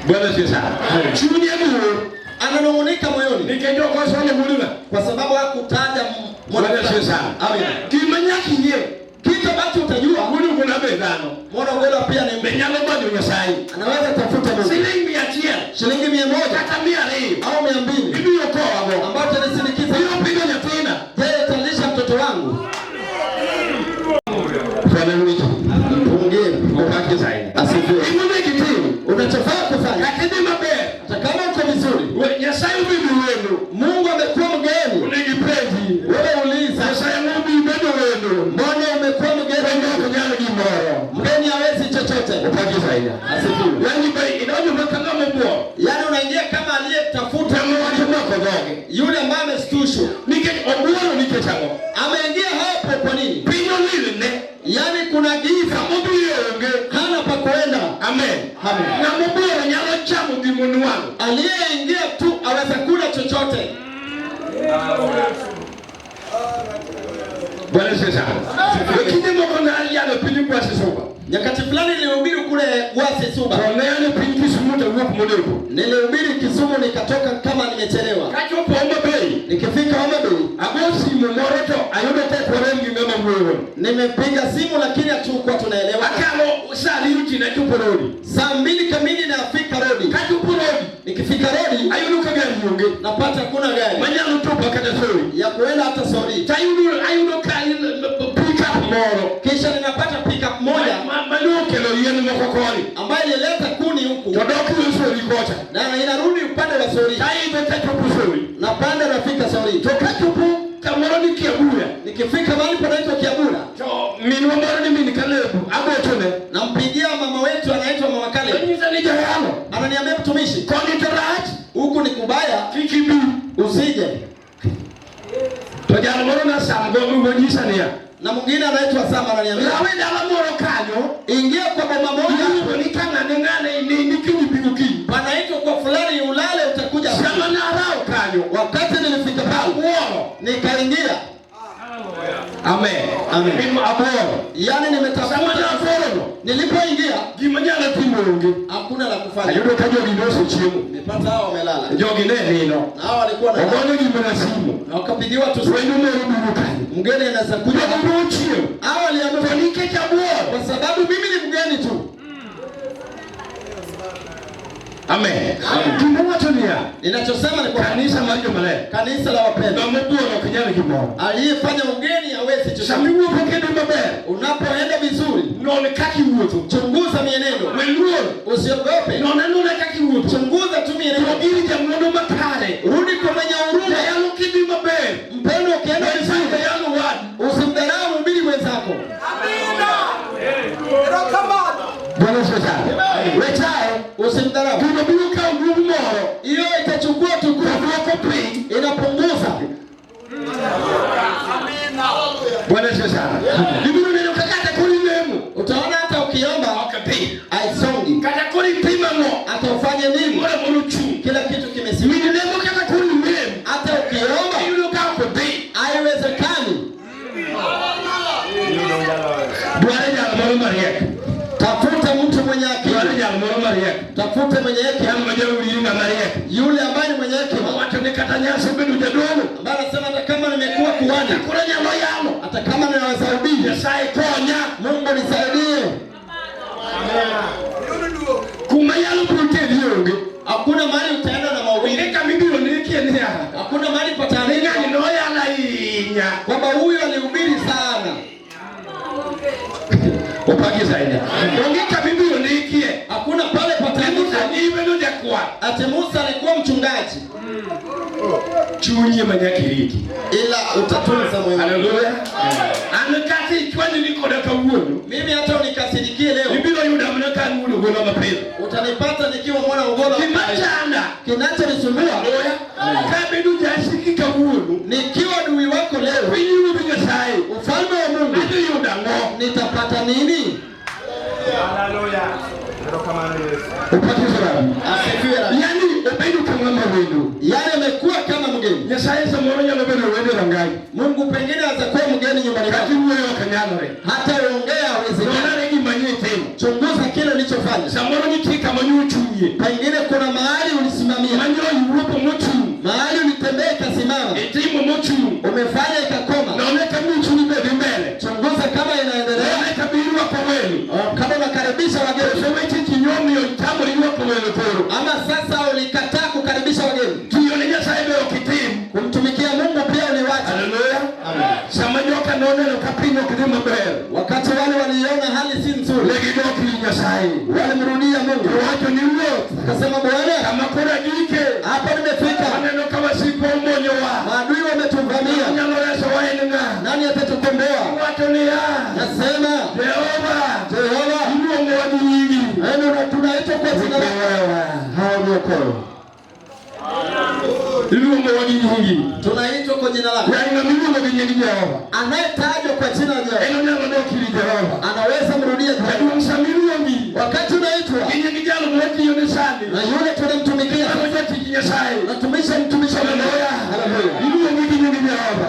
Bwana asifiwe sana. Chunye luor. Ananung'unika moyoni. Nikech ok osomo wuodwa. Kwa sababu hakutaja Bwana asifiwe sana. Amen. Gima nyaka ing'e. Kitu ambacho utajua. Wuod Ogola be dhano. Wuod Ogola pia ni Be nyalo manyo Nyasaye. Anaweza tafuta Mungu. Siling 100. Shilingi 100. Kata 200. Au 200. Ibiro kowago. Ambayo utanisindikiza. Ibiro pidho nyathina. Je, italisha mtoto wangu? Bwana wito. Mpungie. Opak Nyasaye. Asifiwe. Gima onego itim. Unachofaa kufanya. Kata idhi maber. Hata kama uko vizuri. We, Nyasaye obedo wendo. Mungu amekuwa mgeni. Onego ipenji. Wewe uliza. Nyasaye ang'o mi ibedo wendo? Mbona umekuwa mgeni? Wendo ok nyal gimoro. Mgeni hawezi chochote. Opak Nyasaye. Asifiwe. Yaani be idonjo ma ka ng'ama obuok. Yaani unaingia kama aliyetafuta Temo wach omako dhoge. Yule ambaye ameshtushwa. Nikech obuoro nikech ang'o? Ameingia hapo Bwana Yesu sana. Kinde moko nayalo piny Gwasi Suba. Nyakati fulani nilihubiri kule Gwasi Suba. To ne an e piny Kisumu to wuok modeko. Nilihubiri Kisumu nikatoka kama nimechelewa. Kachopo Homa Bay, Nikifika Homa Bay, ago simu moro to ayudo ka ok warem gi ng'ama wuoyo. Nimepiga simu lakini hatukuwa tunaelewa. Akalo sa ariyo otieno achopo Rodi. Saa 2 kamili nafika Rodi. Kachopo Rodi, Nikifika Rodi, ayudo ka gari onge. Napata kuna gari Manyalo chopo kata Sori. Ya kuenda hata Sori. Tayudo ayudo ka pick-up moro. Kisha ninapata pick-up moja Mane okelo yien moko koni. Ambayo ilileta kuni huku. To dok yo Sori kocha. Na inarudi upande wa Sori. Taidho tachopo Sori. Napanda nafika Sori. To kachopo kamoro ni Kiabuya. Nikifika mahali panaitwa Kiabura. To minwa moro ni min Caleb agochone. Nampigia mama wetu anaitwa Mama Caleb. Onyisa ni jayalo. Ananiambia mtumishi, Koni to rach. Huku ni kubaya. Kik ibi. Usije. To jal moro na Sam go onyisa niya. Na mwingine anaitwa Sam ananiambia, Lawe dala moro kanyo. Ingia kwa boma moja. Iluongo ni ka ng'ane ng'ane ni ni kinyi bi gokinyi. Panaitwa kwa fulani ulale utakuja. Sama narao kanyo. Wakati nilifika pale, Awuoro. Nikaingia. Amen. Amen. Mimo abuoro. Yaani nimetafuta. Sama nabuoro no. Nilipoingia, Gima nyalo timo onge. Hakuna la kufanya. Ayudo ka jogi nosechiemo. Nimepata hao wamelala. Jogi ne nindo. Na hao walikuwa na Ogonegi mana simu. Na wakapigiwa tu simu. Wendo moro biro kanyo. Mgeni anaweza kuja. Jogi nochiewo. Hao waliamka. To nikech abuoro. Kwa sababu mimi ni mgeni tu. Amen. Gima wacho niya. Ninachosema ni kwa kanisa mar jomaler. Kanisa la wapendwa. Ng'ama obuoro ok nyal gimoro. Aliyefanya ugeni hawezi chochote. Sama iwuotho kendo maber. Unapoenda vizuri, Non kaka iwuotho. Chunguza mienendo. We luor. Usiogope. Non anona kaka iwuotho. Chunguza tu mienendo. Dog ir jang'wono makare. Rudi kwa mwenye huruma. Jayalo kidhi maber. Mpendwa, ukienda Ber vizuri, jayalo wadu. Usimdharau mhubiri mwenzako. Amina. Erokamano. Bwana Yesu asifiwe. Amen. Wechae. Usimdharau. Gino biro kawo duong' moro. Hiyo itachukua tukufu. Dwoko piny. Inapunguza. Bwana Yesu asifiwe. Ibiro neno ka kata koro ilemo. Utaona hata ukiomba Ok dhi. haisongi. Kata koro ipimo ang'o? Hata ufanye nini? Gimoro amora ochung'. Kila kitu kimesimama. Winj lemo kata koro ilemo. Hata ukiomba Iyudo ka ok odhi. haiwezekani. Dware jal moro mariek. Tafuta mtu mwenye akili. Dware jal moro mariek. Tafuta mwenye hekima. Jal ma jawinjo ng'ama riek. Yule ambaye ni mwenye hekima. Owacho ni kata nyasebedo jadolo. Ambaye anasema hata kama nimekuwa kuhani. Koro anyalo yalo. Hata kama ninaweza hubiri. Nyasaye konya. Mungu nisaidie. Kuma yalo biro teri onge. Hakuna mahali utaenda na mahubiri. Onge kama ibiro nekie niya. Hakuna mahali Ni pataandikwa ng'ani noyalo ahinya. kwamba huyu alihubiri sana. Opaki ahinya. Onge kama ibiro nekie. Hakuna pale Ni Musa pataandikwa nibedo jakwath. ati Musa alikuwa mchungaji. Chunyi ema nyaka iriti. Ila utatunza moyo wako. Haleluya. An kata ichwanyri koda kawuono. Mimi hata unikasirikie leo. Ibiro yuda mana ka an wuon ogola mapiyo. Utanipata nikiwa mwana ogola. Gima chanda. Kinachonisumbua. Haleluya. Kabedo jasiki kawuono. Nikiwa adui wako leo. Pinyruodh Nyasaye. Ufalme wa Mungu. Adhi yudo ang'o? Nitapata nini? Haleluya. Erokamano Yesu. Opaki Rabi. Asifiwe Rabi. Yaani obedo ka ng'ama wendo. Yaani amekuwa kama mgeni. Nyasaye samoro nyalo bedo wendo e rangayi. Mungu pengine atakuwa mgeni nyumbani Kata kwako. iwuoyo ok nyalore. Hata uongea hawezekani. Nonane gima ne itimo. Chunguza kile ulichofanya. Samoro nitie kama ne ochung'ie. Pengine kuna mahali ulisimamia. Manyo iwuotho mochung'. Mahali ulitembea ikasimama. Itimo mochung'. Umefanya ikakoma. None kama ochung' be dhi mbele. Chunguza kama inaendelea. None kama irwako welo. Oh, kama unakaribisha wageni. Koso weche ji nyomiyo itamori rwako welo koro. Ama sasa ulikataa kukaribisha wageni. Tiyo ne Nyasaye be ok itim. Kumtumikia Mungu pia uliwacha. Haleluya. Amen. Sama joka noneno ka piny ok dhi maber. Wakati wale waliona hali si nzuri. Ne gidok ir Nyasaye. Walimrudia Mungu. Owacho ni Ruoth. Akasema Bwana, Kama koro agike. Hapa nimefika. Waneno ka wasikwa omonyowa. Maadui wametuvamia. Nyalo resowa en ng'a? Nani atatukomboa? Owacho niya. Nasema Jehova. Jehova. Iluongowa gi nyingi. Yaani tunaitwa kwa jina lako. Hao niokoe. Iluongowa gi nyingi. Tunaitwa kwa jina lako. Yaani ng'ama iluongo gi nying Jehova. Anayetajwa kwa jina la Jehova. En onyalo dok ir Jehova. Anaweza mrudia Jehova. Jaduong' sama iluongi. Wakati unaitwa. Gi nying jalo mwatiyo ne sani. Na yule tunamtumikia. Mano jatich Nyasaye. Natumisha mtumishi wa Mungu. Haleluya. Haleluya. Iluongo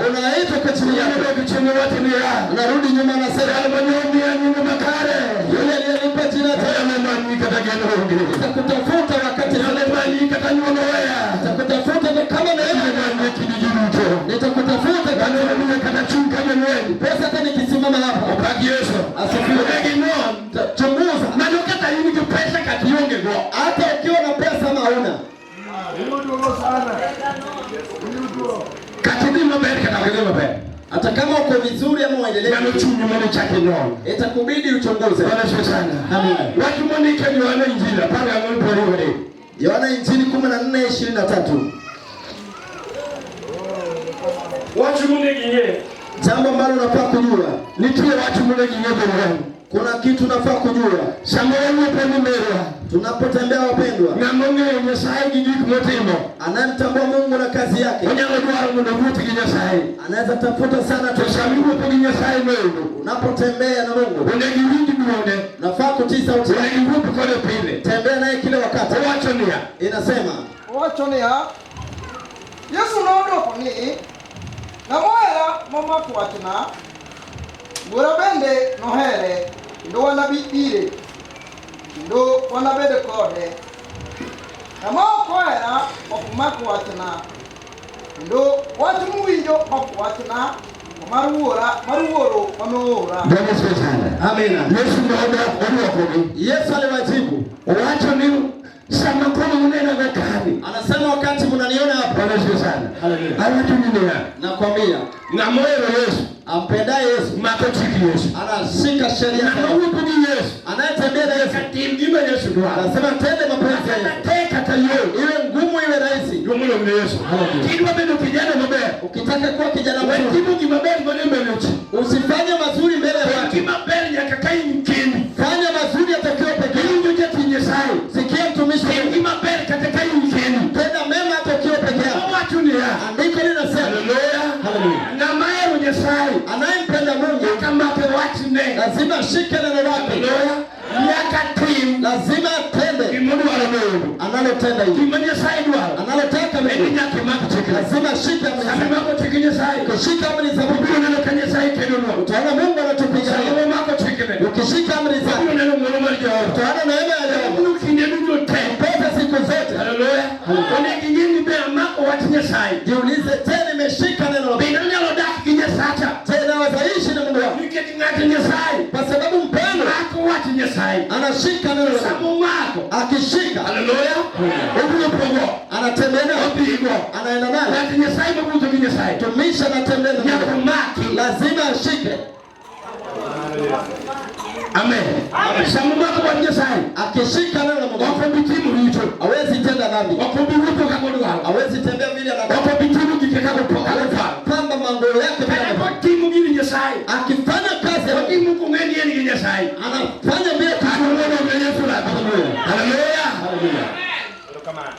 Unaitwa kwa ajili yako. Odok chien owacho niya, Unarudi nyuma, anasema "Jal mane omiya nying makare, yule aliyenipa jina jema anamanyi kata geno onge. nitakutafuta wakati Anamanyi kata nyuol oweya. nitakutafuta hata kama neema, Anamanyi e kind ji duto. nitakutafuta kama Anamanyi kata chung' ka jalweny." pesa, hata nikisimama hapa. Opak Yesu. Asifiwe. Onego inon. Chunguza, Mano kata in gi pesa kata ionge go. hata ukiwa na pesa ama hauna, Iyuduogo sana. Iyuduogo. Kata idhi maber kata ok idhi maber. Hata kama uko vizuri ama uendelee, Nyalo chunyi mondo ichak inon. Itakubidi uchunguze. Bwana asifiwe sana. Amina. Wach mondik e Yohana Injili 14:23. Yohana Injili 14:23. Wach monego ing'e. Jambo ambalo unafaa kujua, Nitie wach monego ing'e jowuon. Kuna kitu unafaa kujua. Sama wawuotho ni merwa, Tunapotembea wapendwa, ng'ama ong'eyo Nyasaye gi gik motimo, anayemtambua Mungu na kazi yake onyalo dwaro mondo owuoth gi Nyasaye. Anaweza tafuta sana To tu. sama iwuotho gi Nyasaye noendo, Unapotembea na Mungu onego iwinj dwonde, unafaa kutii sauti yake, onego iwuoth kode pile. Tembea naye kila wakati. Owacho niya, Inasema Owacho niya, Yesu nodwoko ni, "Ng'ama ohera momako wachna, Wuora bende nohere, kendo wanabi ire, kendo wanabed kode. Ng'ama ok ohera ok mak wachna, kendo wach mowinjo ok wachna, to mar Wuora mar Wuoro manoora." Bwana asifiwe sana. Amina. Yesu nodok odwokogi. Yesu aliwajibu, Owacho ni sama koro unenago kani. Anasema wakati mnaniona hapa, Bwana asifiwe sana. Haleluya. Awacho ni niya, Nakwambia ng'ama ohero Yesu ampendaye Yesu mako chik Yesu. Anashika sheria Ng'ama zake. wuotho gi Yesu Anayetembea na Yesu nyaka tim gima Yesu dwaro. Anasema tende mapenzi ya Kata Yesu, tek kata yot. Iwe ngumu iwe rahisi. Duong' olom ne Yesu. Haleluya. Kidwa bedo kijana maber, Ukitaka kuwa kijana we mzuri, timo gima ber mana e mbele ji. Usifanye mazuri mbele ya Tim watu, gima ber nyaka ka in kendi. Fanya mazuri hata ukiwa peke yako. Iwinjo jatich Nyasaye. Sikia mtumishi wa Tim Mungu, gima ber kata ka in kendi. Tenda mema hata ukiwa peke yako. Owacho niya, Andiko linasema, Haleluya. Haleluya. Ng'ama ohero Nyasaye Anayempenda Mungu nyaka mak wachne. Lazima ashike neno lake. Haleluya. Nyaka tim Lazima atende gimodwaro noendo. Analotenda hivi, Gima Nyasaye dwaro analotaka en ni Mungu nyaka imak chikne. Lazima ashike amri Sama zake. imako chik Nyasaye, Ukishika amri za Mungu ibiro neno ka Nyasaye kedonwa. Utaona Mungu Sama anatupigania. wamako chikne, Ukishika amri zake ibiro neno ng'wono mar Jehova. Utaona neema ya Jehova Emomiyo kinde duto te. Pote siku zote. Haleluya. Onego ing'e ni be amako wach Nyasaye. Jiulize, je, nimeshika neno la Mungu? Be anyalo dak gi Nyasacha? Je, naweza ishi na Mungu wangu? Nikech ng'at Nyasaye Kwa sababu mpendwa mako wach Nyasaye. Anashika neno la Sama Mungu. omako, Akishika, haleluya, owuothogo, anatembea nayo, odhigo. Anaenda nayo. Ng'at Nyasaye mowuotho gi Nyasaye Mtumishi anatembea na nyaka Mungu. maki. Lazima ashike. Amen. Sama omako wach Nyasaye, Akishika neno la Mungu, ok obi timo richo, hawezi tenda dhambi, ok obi wuotho kaka odwaro, hawezi tembea vile anataka, ok obi timo gike kaka oparo. Pamba mambo yake vile Kata anataka. kotimo gir Nyasaye, Akifanya kazi ya Mungu, otimo kong'e ni en gi Nyasaye. Anafanya bila Kata ng'wono ne Yesu lamo. Haleluya. Haleluya. Haleluya. Erokamano.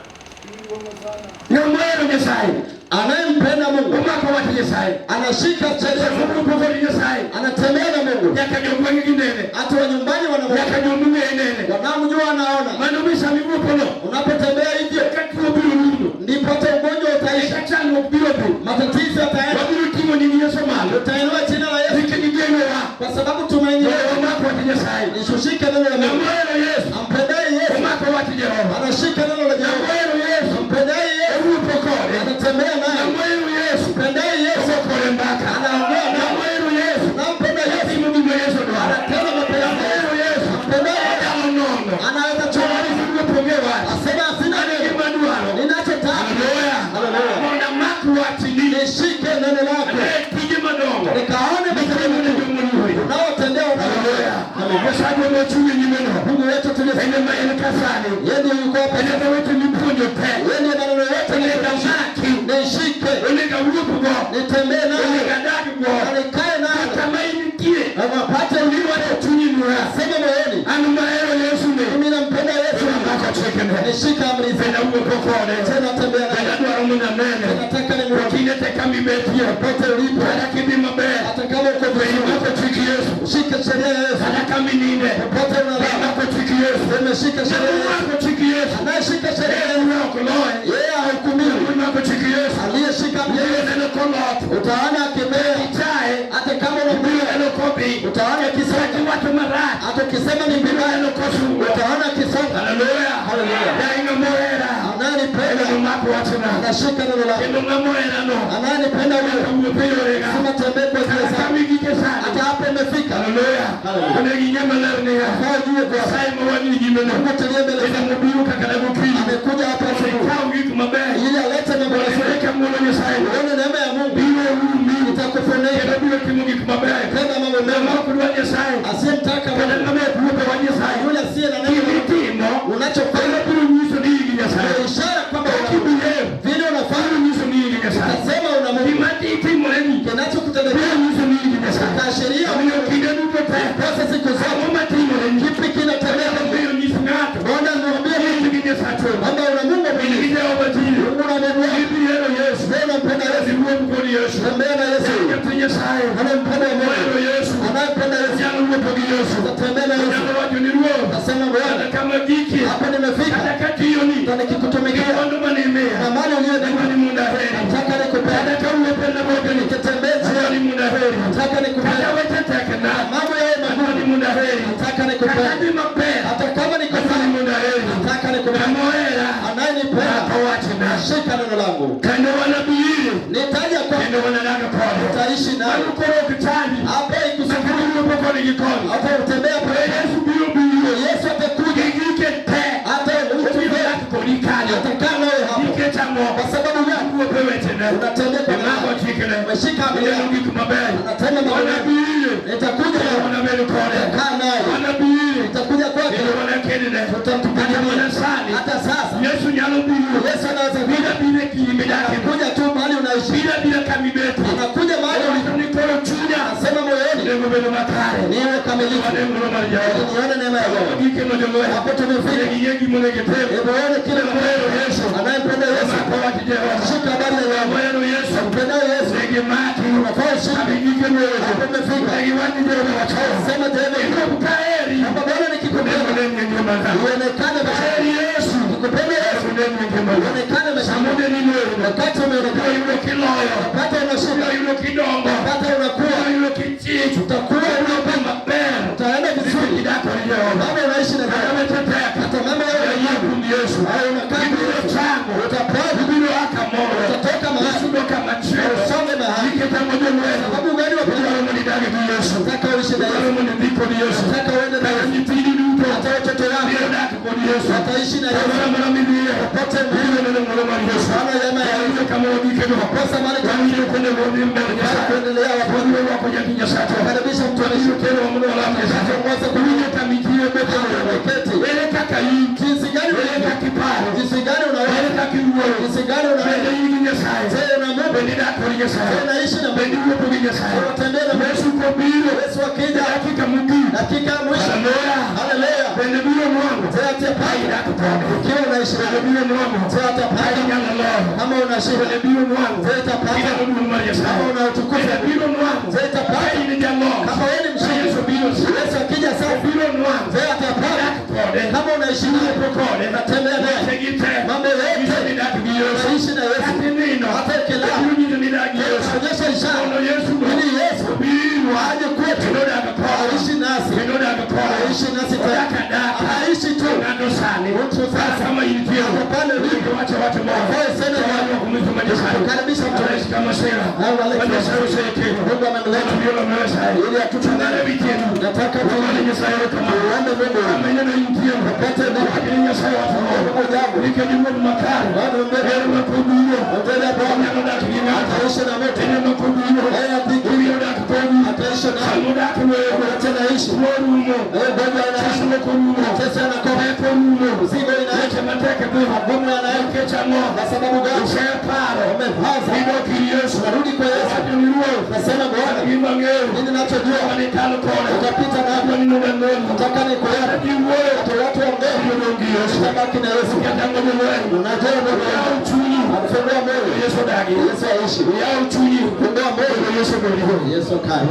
Ng'ama ohero Nyasaye, Anayempenda Mungu omako wach Nyasaye. Anashika sheria za Mungu, Sama owuotho gi Nyasaye, anatembea na Mungu, nyaka jogweng'gi ginene, hata wa nyumbani wanamwona, nyaka jomong'eye nene. Wanaomjua wanaona. Mano mi sama iwuothono, Unapotembea hivyo, eka tuo biro rumo, ndipo hata ugonjwa utaisha, eka chandruok biro dhi. Matatizo yataenda, Wabiro ting'o nying Yesu malo, utainua jina la Yesu, nikech igenowa. Kwa sababu tumaini Mondo letu wamak wach Nyasaye. Nishushike neno la Mungu. Ng'ama ohero Yesu, Ampendaye Yesu omako wach Jehova. Anashika neno la Ng'ama Jehova. ohero Yesu, Ampendaye Yesu owuotho kode. Anatembea naye. Ng'ama ohero Yesu, Ampendaye Yesu ogo kode mbaka. Anaongea naye. Ng'ama ohero Yesu, Nampenda Yesu otimo gima Yesu dwaro. Anatenda mapenzi. Ng'ama ohero Yesu, Ampendaye Yesu onyalo nono. Anaweza To choma. wuotho onge wach. Asema sina An neno. gima dwaro. Ninachotaka. Haleluya. Haleluya. Mondo amak wachni. Nishike neno lako. Ane tije madongo. Nikaone matendo Nikaone makuu. jomoluori. Unaotendea Haleluya. Haleluya. Nyasaye mochung' e nyimeno. Mungu wetu tuliye. En ema en kasani. Yeye ndiye yuko hapa. En ema weche mipuonjo te. Yeye ndiye maneno yote Onego amaki. Nishike. Onego awuothgo. Nitembee naye. Onego adaggo. Na nikae naye. Kama intie. Na wapate Iwacho chunyi niya. Sema moyoni. An mahero Yesu ni. Mimi nampenda Yesu. Amako chikene. Nishika amri Bende zake. awuotho kode. Tena tembea Bende naye. adwaro mondo anene. Nataka nimuone. Kinde te kama ibetie. Popote ulipo. Kata kidhi maber. Hata kama uko Bende vizuri. imako chik Yesu. Shika sheria ya Yesu. Kata kama ininde. Popote Bende unalala. imako chik Yesu. Sema Tumeshika sheria ya Yesu. Ng'ama chik Yesu. Anayeshika sheria ya Yesu, Ok loye. yeye hahukumiwi. Ng'ama chik Yesu. Aliyeshika amri ya Ibiro Yesu, neno koloth. utaona akimea, Ichaye. hata kama Ibiro unampinga, neno kodhi. utaona akisonga, Iwacho marach. hata ukisema ni Ibiro vibaya, neno kosungo. utaona akisonga. Haleluya. Haleluya. Dai ng'ama ohera. Anayenipenda Eno mako wachna. anashika neno langu, Kendo ng'ama ohera no. anayenipenda huyo Wuotho e yorega. sema tembee kwa njia Kata zangu, kama igike sani. hata hapa imefika. Haleluya. Haleluya. Onego ing'e maler niya. Nafaa ujue kwa Nyasaye ma wan nyimeno. Mungu tuliye mbele Kendo zake mobiro kaka gokinyi. amekuja hapa Mondo asubuhi ikaw gik maber. ili alete mambo Mondo mazuri. ine ka ng'wono Nyasaye. Uone neema ya Mungu Biro umi. itakufunika Kendo biro timo gik maber. tena mambo Ng'ama mema. ok dwar Nyasaye. Asiyemtaka Kata Mungu, ng'ama ok wuotho wach Nyasaye. yule asiye na neno, Gimitimo. unachofanya Kendo biro nyiso ni in gi Nyasaye. ni ishara kwamba Kaka una Mungu. ibehave. Vile unafanya Biro nyiso ni in gi Nyasaye. utasema una Mungu, Gima timoreni. kinachokutendekea Biro nyiso ni in gi Nyasaye. utaashiria Omiyo kinde duto te. sasa siku zote Ang'o matimoreni? kipi kinatendeka. Omiyo nyis ng'ato. Mbona niambie In gi Nyasaye. kwamba una Mungu In mwingine, gi Jehova Jireh. Mungu na Mungu wako. Ibiro hero Yesu. Wewe unampenda Yesu, Iwuoth kod Yesu. tembea na Yesu. Nyathi Nyasaye. Anayempenda Mungu, Ohero Yesu. anayempenda Yesu, Nyalo wuotho gi Yesu. utatembea na Yesu. Nyalo wacho ni Ruoth. Utasema Kata Bwana, kama gikie. hapa nimefika, Kata katiyoni. na nikikutumikia Mwandu mane imiya. na mali uliyonipa, Adwaro ni mondo aheri. nataka nikupende. Kata ka wuotho e labogni. Nikitembea Adwaro ni mondo aheri. nataka Kata nikupende. weche tekna. Mambo yawe Adwaro magumu, ni mondo aheri. nataka Kata nikupende. dhi maber. Hata kama niko Adwaro ni sawa, mondo aheri. nataka nikupende. Ng'ama ohera. Anayenipenda Owachna. shika neno langu, Kendo wanabiri. nitaja kwa Kendo wanadak kode. utaishi naye Mano koro ok chandi. hapa ikusumbua, Lakini wuotho koni gi koni. hata utembea To pale. Yesu biro biro. Yesu atakuja, Gi gike te. hata Obiro utembea, dak kodi kanyo. atakaa nawe hapo. Nikech ang'o? Kwa sababu gani? Wuotho e wechene. Unatembea kwa Imako neno, chikne. umeshika amri Ineno yake, gik mabeyo. unatenda mambo mema. Wanabiro. Nitakuja Kendo wanabedo kode. kaa naye, Wanabiro. nitakuja kwake, Kendo wanakedne. Kata tutamtumikia. mana sani. Hata sasa Yesu nyalo biro. Yesu anaweza Biro kuja, abira e kidi midake. anakuja tu mahali unaishi, Biro abira kama ibetie. anakuja mahali ulipo, Owacho ni koro chunya. anasema moyoni, Onego bedo makare. niwe kamilifu, Wane ng'wono mar ili Jehova. nione neema ya Bwana. Gike no jolweny. Hapo tumefika. Onego ing'e gima onego itim. Hebu one kila Ohero Yesu. anayempenda Yesu, Omako wach Jehova. shika habari ya Yohana. Ohero Yesu. Mpendaye Yesu, Onego imaki. unafaa ushike. Kama igike ruoth. Hapo umefika. Onego iwach ni Jehova wacho. Sema Jehova, Irob ka heri. kwamba Bwana nikikupenda, Onego onen e ngimana. uonekane maishani. Kaheri Yesu. Nikupenda Yesu, Onego onen e ngimana. uonekane maishani. Sama odeni ruoth. Wakati umeonekana, Biro yudo kiloyo. wakati unashinda, Biro yudo kidongo. wakati unakuwa, Biro yudo kichich. utakuwa, Biro yudo maber. utaenda vizuri. Idak kod Jehova. Bado unaishi na Kata Bwana. weche tek. Hata mama yao Yie kuom Yesu. au unakaa Ibiro chango. utapona, Ibiro a kamoro. utatoka mahali, Isudo kama chielo. usonge mahali. Nikech ang'o jolweny? Sababu gani wapendwa? Idwaro mondo idag gi Yesu. Nataka uishi na Idwaro Yesu, mondo idhi kod Yesu. nataka uende na Kata Yesu, nyithindi duto hata watoto wako biro dak kod Yesu. wataishi na Yesu. Kamoro amora midhiye, Popote ibiro neno ng'wono mar Yesu. Bwana neema ya Yesu. Wawinjo kama wagikego. Kosa mahali Wawinjo kuonde modhi mbele Bali Nyasaye. kuendelea wapendwa. Wabiro rwako jatich Nyasaye. Karibisha mtumishi Wabiro kelo mondo walam Nyasaye. Tuongoze kwa Winjo kama itiyo Bethel. Wameketi. Ere kaka in, Jinsi gani ere kaka iparo, jinsi gani ere unaweza, kaka iwuoyo, jinsi gani bende unaweza. in gi Nyasaye, Je, una Mungu? bende idak kod Je, Nyasaye, unaishi na bende Mungu? iwuotho gi Nyasaye. Unatembea na Mungu? Yesu kobiro, Yesu akija dakika mogik, dakika ya mwisho, haleluya, haleluya. bende biro nwang'o, Je, atapata idak kode, ukiwa unaishi bende naye? biro nwang'o, Je, atapata inyalo loyo, kama unashinda? bende biro nwang'o, Je, atapata ineno duong' mar kama Nyasaye, una utukufu? bende biro nwang'o, Je, atapata in jaloch, kama wewe ni mshindi? Yesu biro, Yesu akija sasa, biro nwang'o, je, atapata idak kode, kama unaishi naye? kode, Unatembea naye wechegi te, mambo yote, nyiso ni idak gi Yesu. unaishi na Yesu. Kata inindo, Hata ukilala, biro nyiso ni idak gi Yesu. onyesha ishara Mondo Yesu ili Yesu obiro, aje kwetu kendo odag kode, aishi nasi, kendo odag kode, aishi nasi tena, odak adaka, aishi tu ng'ato sani, mtu sasa kama intie, hapo pale ulipo. wacho wach moro, Kwa sema to kumwitu ma Nyasaye, Karibisha mtu. Anaishi kama sera, Na ma Nyasaye osekelo, Mungu amemleta biro Nyasaye, ili atutanane. Tung'ane witieno, Nataka tuone Nyasaye kama tuombe Mungu kama ineno intie, popote ulipo. lakini Nyasaye wacho moro, Mungu jambo nikech wuon makare, Bwana mbele ber ma kobiro, mbele ya Bwana onyalo dak gi ng'ato, ataishi na mtu ineno kobiro, yeye atiki obiro dak kodi, ataishi na sama odak wego, wote naishi tuo rumo, wewe gonjwa inaishi chandruok orumo, mateso yanakoma pek orumo, mzigo inaishi weche matek dhi, magumu yanaishi nikech ang'o? kwa sababu gani? Useparo, Umepaza idok ir Yesu, unarudi kwa Yesu, wacho ni Ruoth, nasema Bwana, gima ang'eyo, mimi ninachojua mane ikalo koda, utapita nami, adwa ni mondo ang'eni, nataka nikuone ji wuoyo, watu watu waongee, biro dong' gi Yesu, utabaki na Yesu. kata ang'o jolweny, Unajua Mungu yaw chunyi, amfungua moyo, Yesu odagi, Yesu aishi, yaw chunyi, fungua moyo, Yesu odagi. Yesu akae.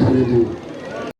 Haleluya.